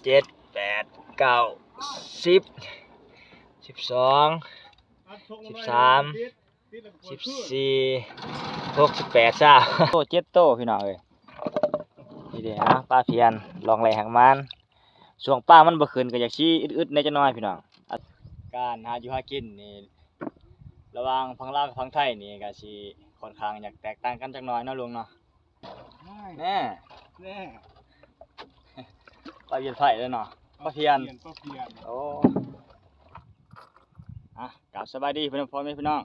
ເຈັດ ແປດ ເກົ້າ ສິບ ສິບສອງ ສິບສາມ ສິບສີ່ ຫົກ ສິບແປດ ຊາວ ໂອ້ ເຈັດໂຕພີ່ນ້ອງເອີຍ. ນີ້ເດ້ ອາ ປາພຽນ ລ່ອງແລ່ຫາກໝານ. ຊ່ວງປາມັນບໍ່ຂຶ້ນກໍຢາກຊິອຶດໆແດ່ຈັກໜ່ອຍພີ່ນ້ອງ. ການຫາຢູ່ຫາກິນນີ້ ລະຫວ່າງຝັ່ງລາວກັບຝັ່ງໄທນີ້ກໍຊິຂ້ອນຂ້າງຢາກແຕກຕ່າງກັນຈັກໜ່ອຍເນາະລຸງເນາະ. ແນ່ ແນ່ ປາພຽນໄຟເດ້ເນາະ ປາພຽນ ປາພຽນ ໂອ້ ອ່ະ ກາບສະບາຍດີພໍ່ແມ່ພີ່ນ້ອງ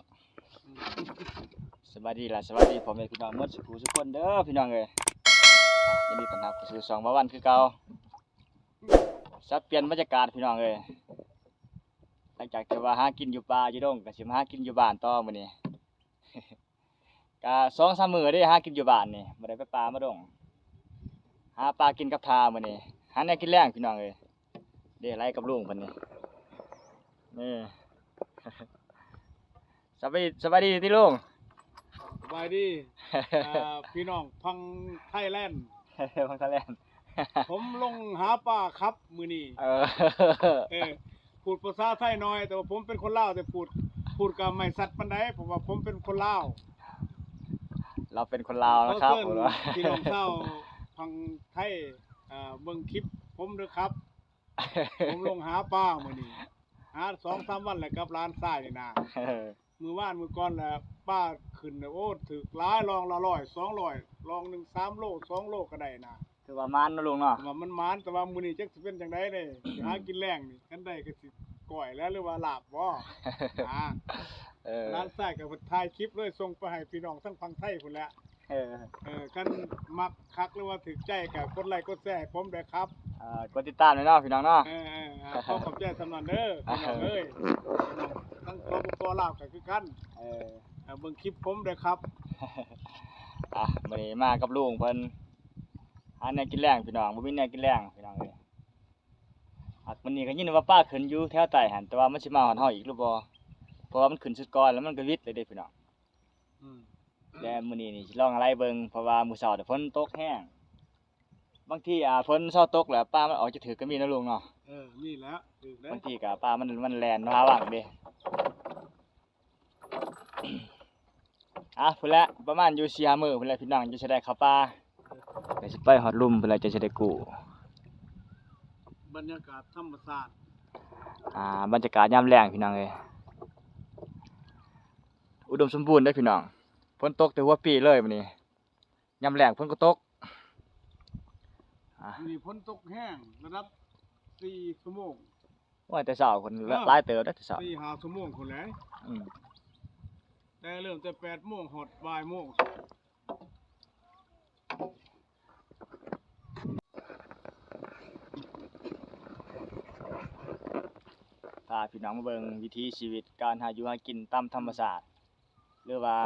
ສະບາຍດີລະ ສະບາຍດີພໍ່ແມ່ພີ່ນ້ອງໝົດສູ່ຜູ້ສູ່ຄົນເດີພີ່ນ້ອງເອີຍ. ຍິນດີຕ້ອນຮັບເຂົ້າສູ່ຊ່ອງບ່າວວັນຄືເກົ່າ. ສັບປ່ຽນບັນຍາກາດພີ່ນ້ອງເອີຍ ຫຼັງຈາກທີ່ວ່າຫາກິນຢູ່ປ່າຢູ່ດົງ ກໍຊິມາຫາກິນຢູ່ບ້ານຕໍ່ມື້ນີ້. ກະສອງສາມມື້ເດ້ຫາກິນຢູ່ບ້ານນີ້ ບໍ່ໄດ້ໄປປ່າມາດົງ ຫາປາກິນກັບທ່າມື້ນີ້ ຫາແນວກິນແລງພີ່ນ້ອງເອີຍ. ເດ້ໄລ່ກັບລຸງເພິ່ນນີ້ ນີ້ ສະບາຍ ສະບາຍດີຕິລຸງ. ສະບາຍດີ ອ່າ ພີ່ນ້ອງຝັ່ງໄທແລນ ຝັ່ງໄທແລນ ຜົມລົງຫາປາຄັບມື້ນີ້ ເອີ ເອີ ພູດພາສາໄທໜ້ອຍ ແຕ່ວ່າຜົມເປັນຄົນລາວ ແຕ່ພູດ ພູດກໍໄມ່ຊັດປານໃດ ເພາະວ່າຜົມເປັນຄົນລາວ. ລາວເປັນຄົນລາວນະຄັບ ຂໍເຊີນພີ່ນ້ອງຊາວຝັ່ງໄທ ເອີ ເບິ່ງຄລິບຜົມເດີຄັບ. ຜົມລົງຫາປາມື້ນີ້ ຫາສອງສາມວັນແລ້ວກັບຫຼານຊາຍນີ້ນາ. ເອີ ມື້ວານມື້ກ່ອນລະປາຂຶ້ນ ໂອ້ ຖືກຫຼາຍ ລອງລະຮ້ອຍສອງຮ້ອຍ ລອງໜຶ່ງສາມໂລສອງໂລກໍໄດ້ນາ. ຖືວ່າໝານເນາະລຸງເນາະ ວ່າມັນໝານ ແຕ່ວ່າມື້ນີ້ຈັກຊິເປັນຈັ່ງໃດເດ້ ຫາກິນແລງນີ້ ຄັນໄດ້ກໍຊິກ້ອຍແຫຼະ ຫຼືວ່າລາບບໍ່ ນາ. ເອີ ຫຼານຊາຍກໍຖ່າຍຄລິບເລີຍ ສົ່ງໄປໃຫ້ພີ່ນ້ອງທາງຝັ່ງໄທພຸ້ນແຫຼະ. ເອີ ເອີ ຄັນມັກຄັກ ຫຼືວ່າຖືກໃຈກໍກົດໄລກົດແຊໃຫ້ຜົມແດ່ຄັບ ເອີ ກົດຕິດຕາມແດ່ເນາະພີ່ນ້ອງເນາະ. ເອີ ເອີ ເອີ ຂໍຂອບໃຈສ່ຳນັ້ນເດີພີ່ນ້ອງເອີຍ ພີ່ນ້ອງທັງ ສປປ ລາວກໍຄືກັນ ເອີ ເອີ ເບິ່ງຄລິບຜົມແດ່ຄັບ. ອ່ະ ມື້ນີ້ມາກັບລຸງເພິ່ນ ຫາແນວກິນແລງພີ່ນ້ອງ ບໍ່ມີແນວກິນແລງພີ່ນ້ອງເອີຍ. ອ່ະ ມື້ນີ້ກໍຍິນວ່າປາຂຶ້ນຢູ່ແຖວໃຕ້ຫັ້ນ ແຕ່ວ່າມັນຊິມາຮອດເຮົາອີກຫຼືບໍ່ ເພາະວ່າມັນຂຶ້ນສຸດກ່ອນ ແລ້ວມັນກໍຫວິດເລີຍເດ້ພີ່ນ້ອງ. ອືມ ແຕ່ມື້ນີ້ນີ້ຊິລອງອາໄລເບິ່ງ ເພາະວ່າມື້ເຊົ້ານີ້ຝົນຕົກແຮງ ບາງທີ ອ່າ ຝົນເຊົາຕົກແລ້ວປາມັນອອກຈະຖືກກໍມີເນາະລຸງເນາະ. ເອີ ມີແລ້ວ ຖືກແລ້ວ ບາງທີກໍປາມັນ ມັນແລ່ນມາຫາວັງເດ້. ອ່ະ ພຸ້ນແຫຼະ ປະມານຢູ່ສີ່ຫ້າມື້ພຸ້ນແຫຼະພີ່ນ້ອງ ຈຶ່ງຊິໄດ້ເຂົ້າປ່າ ກໍຊິໄປຮອດລຸ່ມພຸ້ນແຫຼະ ຈຶ່ງຊິໄດ້ກູ້. ບັນຍາກາດທຳມະຊາດ ອ່າ ບັນຍາກາດຍາມແລງພີ່ນ້ອງເອີຍ ອຸດົມສົມບູນເດ້ພີ່ນ້ອງ. ຝົນຕົກແຕ່ຫົວປີເລີຍມື້ນີ້ ຍາມແລງຝົນກໍຕົກ. ອ່າ ມື້ນີ້ຝົນຕົກແຮງ ລະດັບສີ່ຊົ່ວໂມງ. ໂອ້ຍ ແຕ່ເຊົ້າພຸ້ນ ເອີ ຫຼາຍເຕີບເດ້ ແຕ່ເຊົ້າ ສີ່ຫ້າຊົ່ວໂມງພຸ້ນແຫຼະ. ອືມ ແຕ່ເລີ່ມແຕ່ແປດໂມງຮອດບ່າຍໂມງ. ພາພີ່ນ້ອງມາເບິ່ງວິຖີຊີວິດການຫາຢູ່ຫາກິນຕາມທຳມະຊາດ ຫຼືວ່າ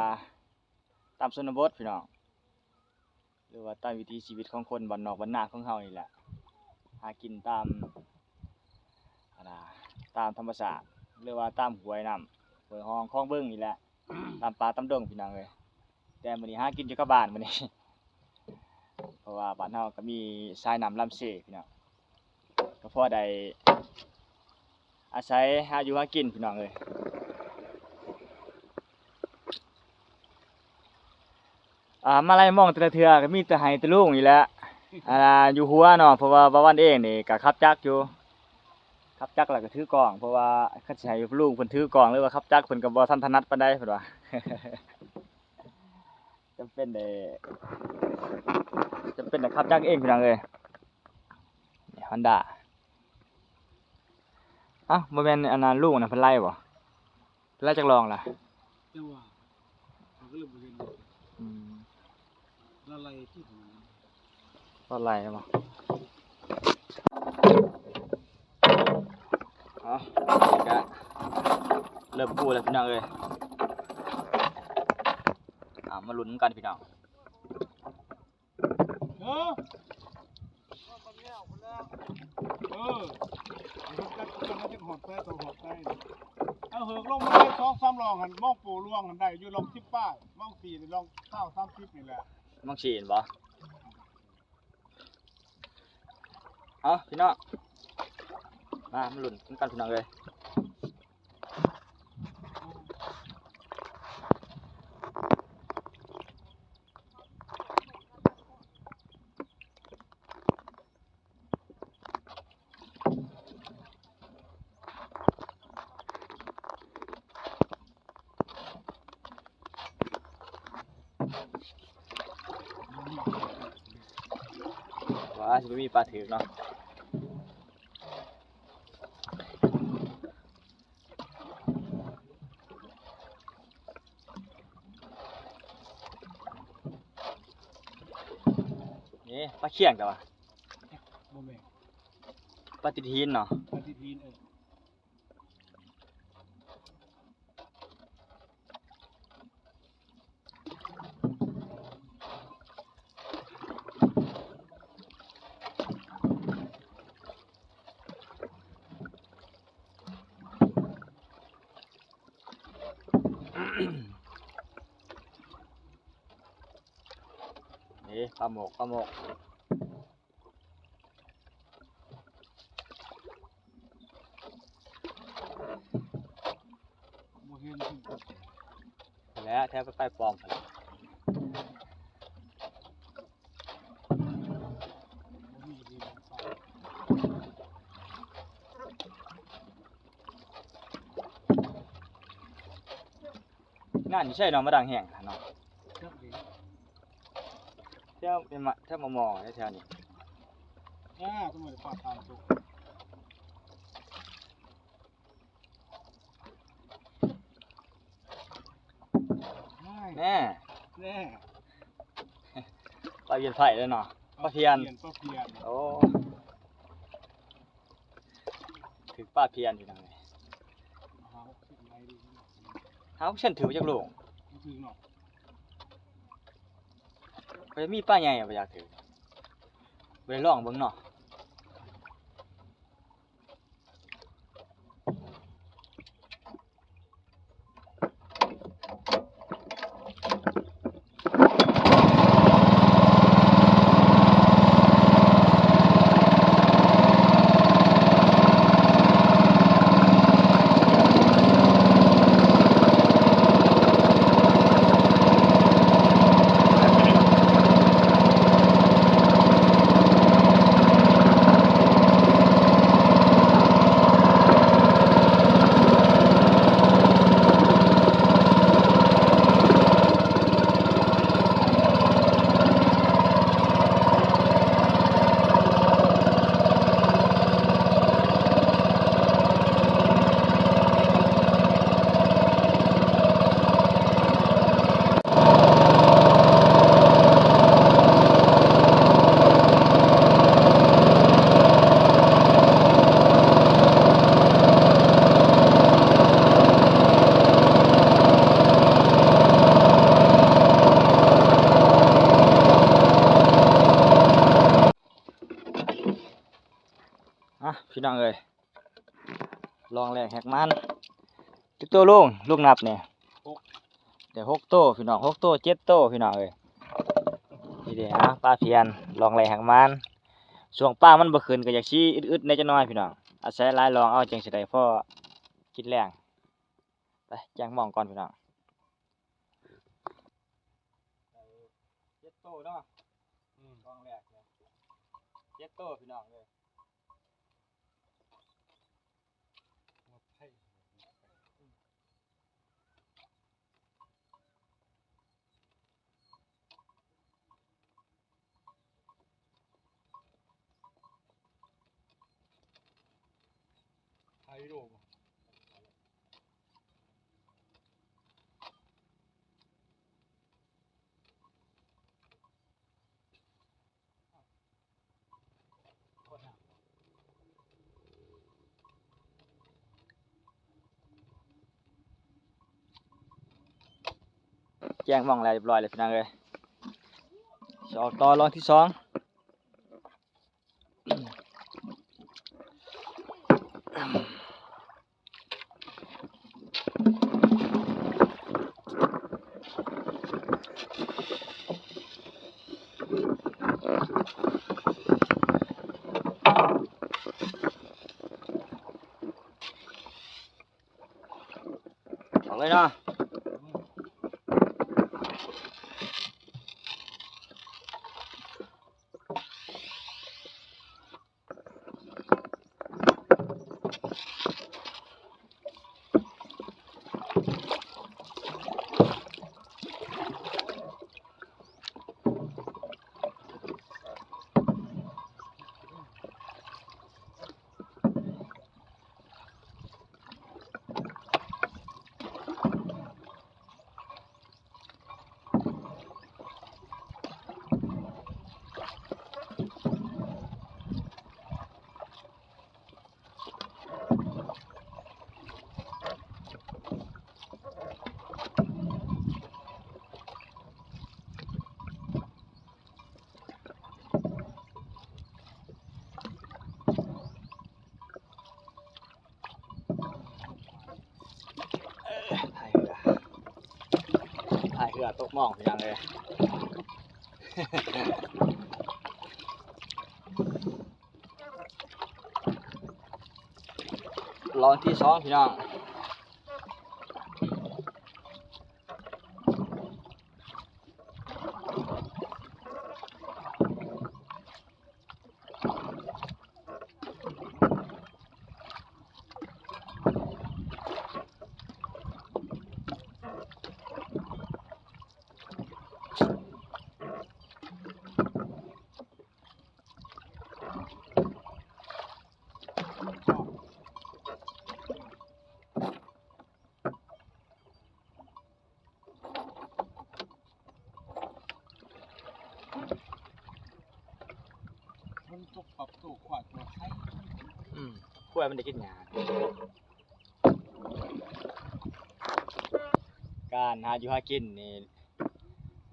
ຕາມຊົນນະບົດພີ່ນ້ອງ. ຫຼືວ່າຕາມວິຖີຊີວິດຂອງຄົນບ້ານນອກບ້ານນາຂອງເຮົານີ້ແຫຼະ ຫາກິນຕາມ ອັນນ່າ ຕາມທຳມະຊາດ ຫຼືວ່າຕາມຫ້ວຍນ້ຳ ຫ້ວຍຮ່ອງຄອງບຶງນີ້ແຫຼະ ຕາມປ່າຕາມດົງພີ່ນ້ອງເອີຍ. ແຕ່ມື້ນີ້ຫາກິນຢູ່ກັບບ້ານມື້ນີ້ ເພາະວ່າບ້ານເຮົາກໍມີສາຍນ້ຳລຳເຊພີ່ນ້ອງ. ກໍພໍໄດ້ອາໄສຫາຢູ່ຫາກິນພີ່ນ້ອງເອີຍ. ອ່າ ມາໄລ່ມອງແຕ່ລະເທື່ອກໍມີແຕ່ໄຮ່ແຕ່ໂລ່ງນີ້ແຫຼະ ອ່າ ຢູ່ຫົວເນາະ ເພາະວ່າບ່າວວັນເອງນີ້ກໍຂັບຈັກຢູ່ ຂັບຈັກແລ້ວກໍຖືກ້ອງ ເພາະວ່າຄັນຊິໃຫ້ລຸງເພິ່ນຖືກ້ອງ ຫຼືວ່າຂັບຈັກ ເພິ່ນກໍບໍ່ທັນຖະໜັດປານໃດເພິ່ນວ່າ. ຈຳເປັນໄດ້ ຈຳເປັນໄດ້ຂັບຈັກເອງພີ່ນ້ອງເອີຍ. ຮອນດ້າ ເອົ້າ ບໍ່ແມ່ນອັນນັ້ນ ລຸງອັນນັ້ນເພິ່ນໄລ່ບໍ່? ເພິ່ນໄລ່ຈັກລອງລະ? ຈັ່ງຫວະ ຂ້ອຍກໍເລີຍບໍ່ເຫັນ. ອືມ ລະໄລ່ທີ່ ລະໄລ່ບໍ່? ເອົ້າ ກະເລີ່ມກູ້ແລ້ວພີ່ນ້ອງເອີຍ. ເອົາ ມາລຸ້ນນຳກັນພີ່ນ້ອງ. ເອີ ເອີ ເອົາ ຈັກ ຈັກ ຈັກ ຮອດໃສ ຕ້ອງຮອດໃສ. ເອົາ ເຫີກລົງມາໄດ້ສອງສາມລ່ອງຫັ້ນ ມອງໂປຫຼວງຫັ້ນໄດ້ຢູ່ລ່ອງສິບປາຍ ມອງສີ່ນີ້ລ່ອງຊາວສາມສິບນີ້ແຫຼະ. ມອງສີ່ແມ່ນບໍ່? ເອົາພີ່ນ້ອງ ມາມາລຸ້ນນຳກັນພີ່ນ້ອງເອີຍ. ວ່າຊິບໍ່ມີປາຖືກເນາະ. ເອີ ປາຂຽງກະວ່າ ບໍ່ແມ່ນ ປາຕິດຫີນເນາະ ປາຕິດຫີນ ເອີ. ເອີ ປາໝົກ ປາໝົກ. ບໍ່ເຫັນ ແລ້ວແຖວໄປປ້ອມພຸ້ນແຫຼະ. ງານຢູ່ໃສເນາະ ມາດັງແຮງເນາະ. ແຖວ ແຖວໝໍໆ ແຖວນີ້ ອ່າ ສະເໝີປາກທາງໂຕ ແນ່ ແນ່ ປາວຽນໄຟເດ້ເນາະ ປາພຽນ ປາພຽນ ໂອ້ ຖືກປາພຽນພີ່ນ້ອງເອີຍ. ເຮົາເຊັ່ນຖືກຈັກໂລ ບໍ່ຖືກເນາະ ບໍ່ໄດ້ມີປາໃຫຍ່ ບໍ່ຢາກຖືກ ບໍ່ໄດ້ລອງເບິ່ງເນາະ. ອ່ະ ພີ່ນ້ອງເອີຍ ລອງແລກແຮກມານ ຈັກໂຕລຸງ? ລຸງນັບນີ້ ຫົກ ໄດ້ຫົກໂຕພີ່ນ້ອງ ຫົກໂຕ ເຈັດໂຕພີ່ນ້ອງເອີຍ. ນີ້ເດ້ ອ່ະ ປາພຽນ ລອງແລກແຮກມານ ຊ່ວງປາມັນບໍ່ຂຶ້ນກະຢາກຊິອຶດໆແດ່ຈັກໜ້ອຍພີ່ນ້ອງ ອາໄສຫຼາຍລອງເອົາ ຈຶ່ງຊິໄດ້ພໍກິນແລງ. ໄປແຈ້ງມອງກ່ອນພີ່ນ້ອງ. ໄດ້ເຈັດໂຕເນາະ ອືມ ກອງແລກເລີຍ ເຈັດໂຕພີ່ນ້ອງເອີຍ. ຖ່າຍວິດີໂອບໍ່? ແຈ້ງມອງແລ້ວ ຮຽບຮ້ອຍແລ້ວພີ່ນ້ອງເອີຍ. ຊິອອກຕໍ່ລອງທີສອງ. ໄປເນາະ. ພາຍເຮືອ ພາຍເຮືອຕົກໝອງ ພີ່ນ້ອງເອີຍ. ລອງທີສອງ ພີ່ນ້ອງ. ມັນຕົກປັບໂຕຂວາດຕົວໄຂ່ ອືມ ຄວາຍມັນໄດ້ກິນຫຍ້າ. ການຫາຢູ່ຫາກິນນີ້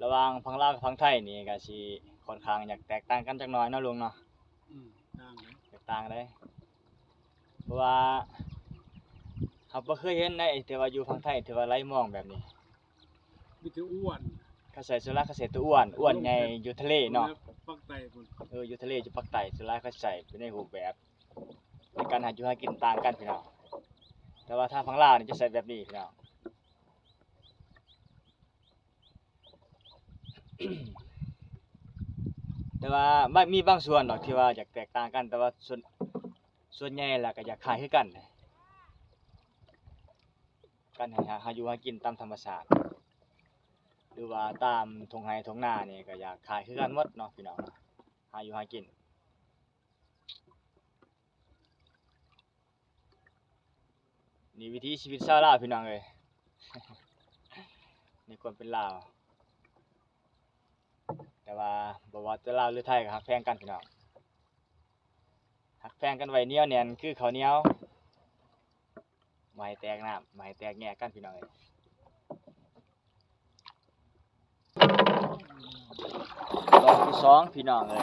ລະຫວ່າງຝັ່ງລາວກັບຝັ່ງໄທນີ້ ກະຊິຂ້ອນຂ້າງຢາກແຕກຕ່າງກັນຈັກໜ້ອຍເນາະ ລຸງເນາະ. ອືມ ຕ່າງເດ້ ແຕກຕ່າງເດ້ ເພາະວ່າເຮົາບໍ່ເຄີຍເຫັນໃດ ທີ່ວ່າຢູ່ຝັ່ງໄທ ທີ່ວ່າໄຫຼມອງແບບນີ້. ມີແຕ່ອ້ວນ ເຂົາໃສ່ ສ່ວນຫຼາຍເຂົາໃສ່ແຕ່ອ້ວນ ອ້ວນໃຫຍ່ຢູ່ທະເລເນາະ ປາກໃຕ້ພຸ້ນ. ເອີ ຢູ່ທະເລ ຢູ່ປາກໃຕ້ ສ່ວນຫຼາຍເຂົາໃສ່ເປັນໃນຮູບແບບ ໃນການຫາຢູ່ຫາກິນຕ່າງກັນ ພີ່ນ້ອງ. ແຕ່ວ່າທາງຝັ່ງລາວນີ້ຈະໃສ່ແບບນີ້ ພີ່ນ້ອງ. ແຕ່ວ່າມັນມີບາງສ່ວນດອກທີ່ວ່າຢາກແຕກຕ່າງກັນ ແຕ່ວ່າສ່ວນ ສ່ວນໃຫຍ່ແລ້ວກໍຢາກຄ້າຍຄືກັນ ການໃຫ້ເຮົາຢູ່ຫາກິນຕາມທຳມະຊາດ ຫຼືວ່າຕາມທົ່ງໄຮ່ທົ່ງນານີ້ ກໍຢາກຄ້າຍຄືກັນໝົດເນາະ ພີ່ນ້ອງເນາະ ຫາຢູ່ຫາກິນ. ນີ້ວິຖີຊີວິດຊາວລາວ ພີ່ນ້ອງເອີຍ ໃນຄວາມເປັນລາວ. ແຕ່ວ່າບໍ່ວ່າແຕ່ລາວຫຼືໄທກໍຮັກແພງກັນ ພີ່ນ້ອງ ຮັກແພງກັນໄວ້ໜຽວແໜ້ນຄືເຂົ້າໜຽວ ບໍ່ໃຫ້ແຕກນ້ຳ ບໍ່ໃຫ້ແຕກແຍກກັນ ພີ່ນ້ອງເອີຍ. ລອບທີສອງ ພີ່ນ້ອງເອີຍ.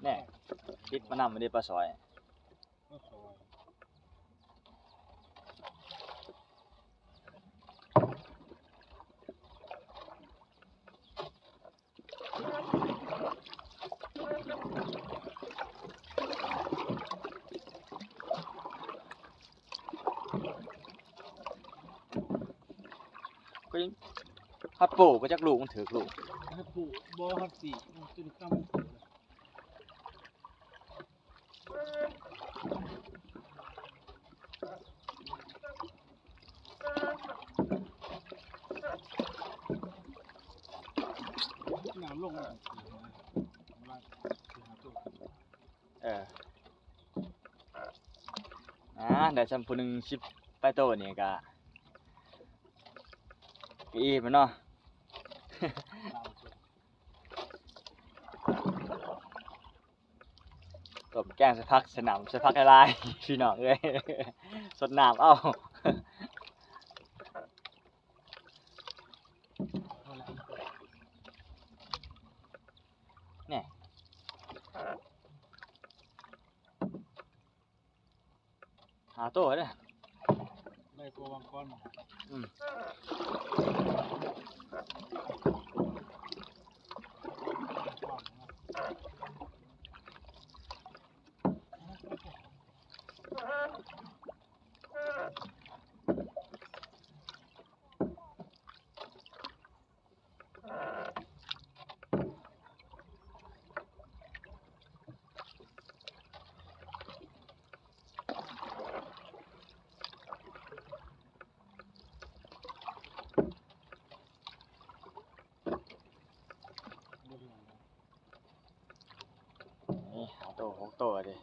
ແນ່ ຕິດມານຳເດ້ປາຊອຍ. ກໍຍັງຮັດໂປ້ບໍ່ຈັກລູກ ມັນຖືກລູກ ຮັດໂປ້ບໍ່ຮັດປີກ ມັນຈົນກຳ ນ້ຳລົງແລ້ວ ເອີ ອ່າ ໄດ້ຊ່ຳຜູ້ໜຶ່ງສິບປາຍໂຕນີ້ກະ ກະອີ່ມແລ້ວເນາະ. ຕົ້ມແກງໃສ່ຜັກ ໃສ່ນ້ຳ ໃສ່ຜັກຫຼາຍໆ ພີ່ນ້ອງເອີຍ ສົດນ້ຳເອົາ. ໂຕເດ້ ໄດ້ກວ່າວາງກ່ອນ. ອືມ. ນີ້ຫ້າໂຕ ຫົກໂຕເດ້.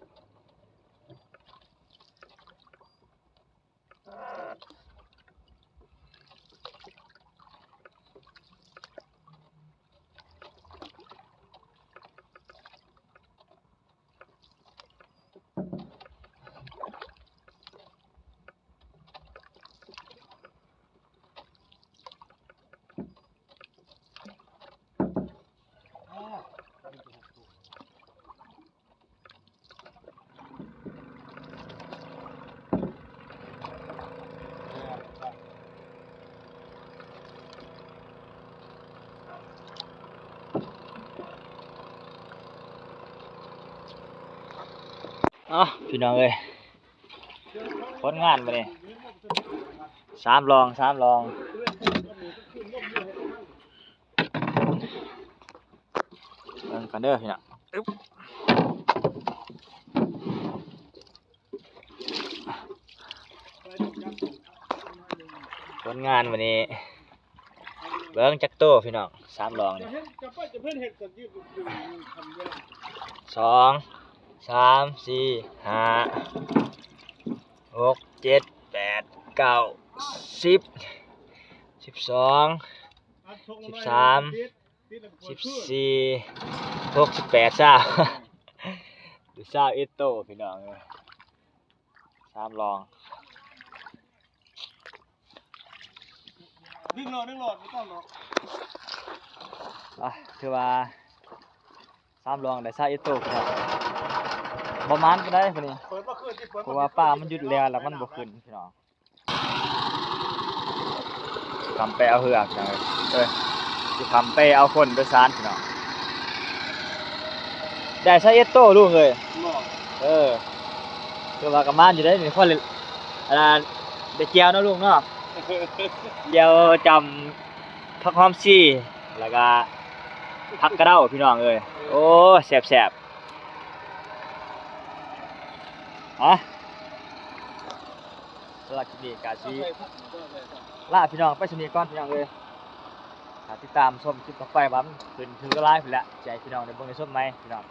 ເອົ້າ ພີ່ນ້ອງເອີຍ ຜົນງານມື້ນີ້ ສາມລອງ ສາມລອງ. ເບິ່ງກັນເດີພີ່ນ້ອງ ອຶບ ຜົນງານມື້ນີ້ ເບິ່ງຈັກໂຕພີ່ນ້ອງ ສາມລອງນີ້ ສອງ ສາມ ສີ່ ຫ້າ ຫົກ ເຈັດ ແປດ ເກົ້າ ສິບ ສິບສອງ ສິບສາມ ສິບສີ່ ຫົກ ສິບແປດ ຊາວ ຊາວເອັດໂຕພີ່ນ້ອງເອີຍ ສາມລອງ. ດຶງໂລດ ດຶງໂລດ ບໍ່ຕ້ອງດອກ. ອ່ະ ຖືວ່າສາມລອງໄດ້ຊາວເອັດໂຕພີ່ນ້ອງ ບໍ່ໝານປານໃດມື້ນີ້ ເປີດບໍ່ຄືນ ເປີດ ເພາະວ່າປາມັນຢຸດແລ້ວ ແລ້ວມັນບໍ່ຂຶ້ນພີ່ນ້ອງ. ຂ້າມໄປເອົາເຮືອພີ່ນ້ອງເອີຍ ຊິຂ້າມໄປເອົາຄົນໂດຍສານພີ່ນ້ອງ ໄດ້ຊາວເອັດໂຕລຸງເອີຍ. ເອີ ຄືວ່າກະໝານຢູ່ເດ້ນີ້ ພໍໄດ້ ອັນນັ້ນ ໄດ້ແຈ່ວເນາະລຸງເນາະ ແຈ່ວຈ້ຳຜັກຫອມຊີ ແລ້ວກະຜັກກະເດົາພີ່ນ້ອງເອີຍ ໂອ້ ແຊບໆ. ຮະ ສຳລັບຄລິບນີ້ກະຊິລາພີ່ນ້ອງໄປສ່ຳນີ້ກ່ອນພີ່ນ້ອງເອີຍ ຖ້າຕິດຕາມຊົມຄລິບຕໍ່ໄປວ່າມັນຂຶ້ນເຖິງຫຼາຍພຸ້ນແຫຼະ ຊິໃຫ້ພີ່ນ້ອງໄດ້ເບິ່ງໄດ້ຊົມໃໝ່ພີ່ນ້ອງ.